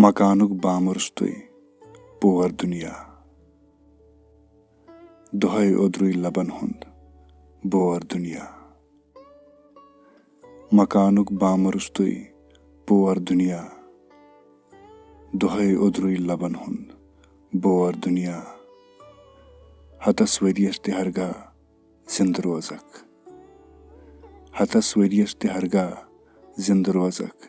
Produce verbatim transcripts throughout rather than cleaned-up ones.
مکانُک بامہٕ روٚستُے پور دُنیا، دۄہے اوٚدرُے لبن ہُنٛد بور دُنیا۔ مکانُک بامہٕ روٚستُے پور دُنیا، دۄہے اوٚدرُے لبن ہُنٛد بور دُنیا۔ ہتس ؤرۍیس تہِ ہرگاہ زِندٕ روزکھ، ہتس ؤرۍیس تہِ ہرگاہ زِندٕ روزکھ،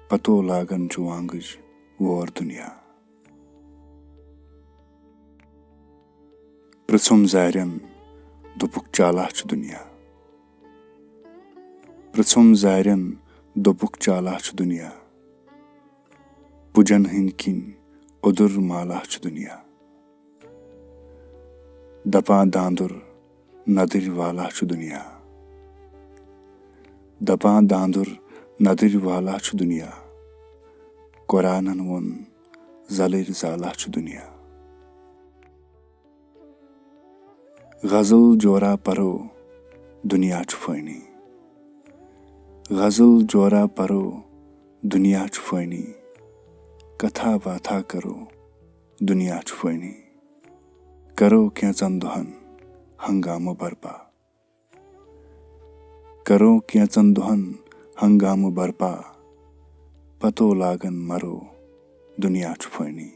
پتو لاگن چھُ وانگٕج وور دُنیا۔ پرٛژھُم زارٮ۪ن، دوٚپُکھ، چالاک چھُ دُنیا۔ پرٛژھُم زارٮ۪ن، دوٚپُکھ، چالاک چھُ دُنیا۔ پُجن ہٕنٛدۍ کِنۍ اوٚدُر مالاک چھُ دُنیا۔ دپان داندُر ندٕرۍ والاک چھُ دُنیا۔ دپان داندُر ندٕرۍ والاک چھُ دُنیا۔ قرآنن ووٚن زلٕرۍ زالاک چھُ دُنیا۔ غزل جورا پرو، دُنیا چھُ فٲنی۔ غزل جورا پرو، دُنیا چھُ فٲنی۔ کتھا باتھا کرو، دُنیا چھُ فٲنی۔ کرو کینژن دۄہن ہنگامہٕ برپا۔ کرو کینژن دۄہن ہنگامہٕ برپا۔ پتو لاگن مرو، دُنیا چھُ فٲنی۔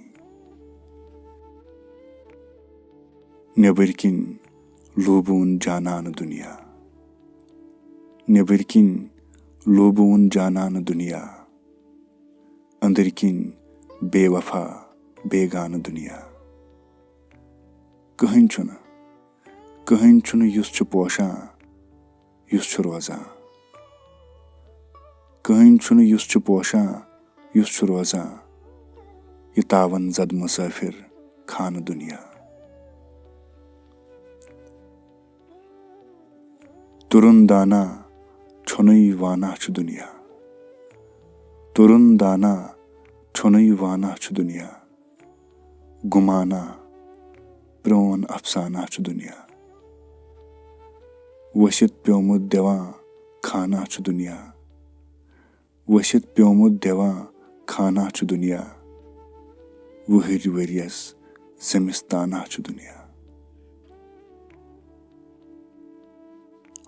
نیبٕرۍ کِنۍ لوٗبوُن جانان دُنیا۔ نیبٕرۍ کِنۍ لوٗبوُن جانان دُنیا۔ أنٛدٕرۍ کِنۍ بے وفا بیگانہٕ دُنیا۔ کٕہٕنۍ چھُنہٕ، کٕہٕنۍ چھُنہٕ یُس چھُ پوشان، یُس چھُ روزان۔ کٕہٕنۍ چھُنہٕ یُس چھُ پوشان، یُس چھُ روزان۔ یہِ تاون زد مسافر خانہٕ دُنیا۔ تُرُن دانا چھُنٕے وانا چھُ دُنیا۔ تُرُن دانا چھُنٕے وانا چھُ دُنیا۔ گُمانا پرون افسانہ چھُ دُنیا۔ ؤسِتھ پیومُت دیوان خانہ چھُ دُنیا۔ ؤسِتھ پیومُت دیوان خانہ چھُ دُنیا۔ وُہٕرۍ ؤرۍیَس زمستانہ چھُ دُنیا۔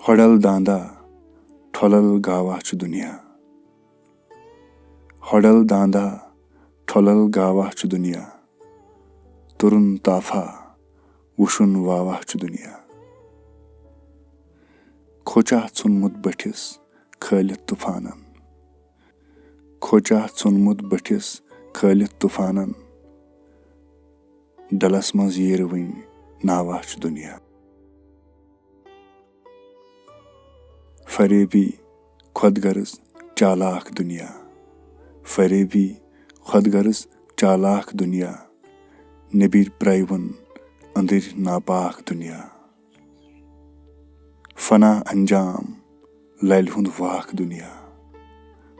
ہۄڈل داندا ٹھۄلل گاوا چھُ دُنیا۔ ہۄڈل داندا ٹھۄلل گاوا چھُ دُنیا۔ تُرُن تافا وُشُن واوا چھُ دُنیا۔ کھوچا ژھُنمُت بٔٹھِس کھٲلِتھ طوفانن۔ کھوچا ژھُنمُت بٔٹھِس کھٲلِتھ طوفانن۔ ڈلس منٛز ییٖرٕ وٕنۍ ناوا چھُ دُنیا۔ فریبی خۄد غرض چالاک دُنیا۔ فریبی خۄد غرض چالاک دُنیا۔ نیٚبٕرۍ پرٛیوُن أنٛدٕرۍ ناپاک دُنیا۔ فنا انجام للہِ ہُنٛد واکھ دُنیا۔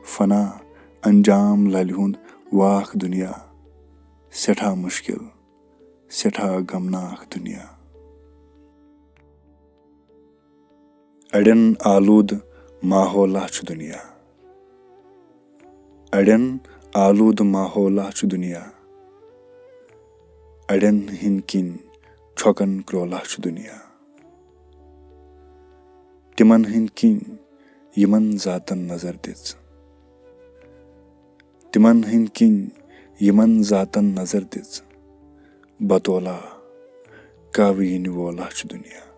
فنا انجام للہِ ہُنٛد واکھ دُنیا۔ سٮ۪ٹھاہ مُشکِل، سٮ۪ٹھاہ غمناک دُنیا۔ اڑٮ۪ن آلودٕ ماحولہ چھُ دُنیا۔ اڑٮ۪ن آلودٕ ماحولہ چھُ دُنیا۔ اڑٮ۪ن ہٕنٛدۍ کِنۍ چھۄکن کرولہ چھُ دُنیا۔ تِمن ہٕنٛدۍ کِنۍ یِمن ذاتن نظر دِژ۔ تِمن ہٕنٛدۍ کِنۍ یِمن ذاتن نظر دِژ۔ بطولہ کاوٕ یِنہٕ وولہ چھُ دُنیا۔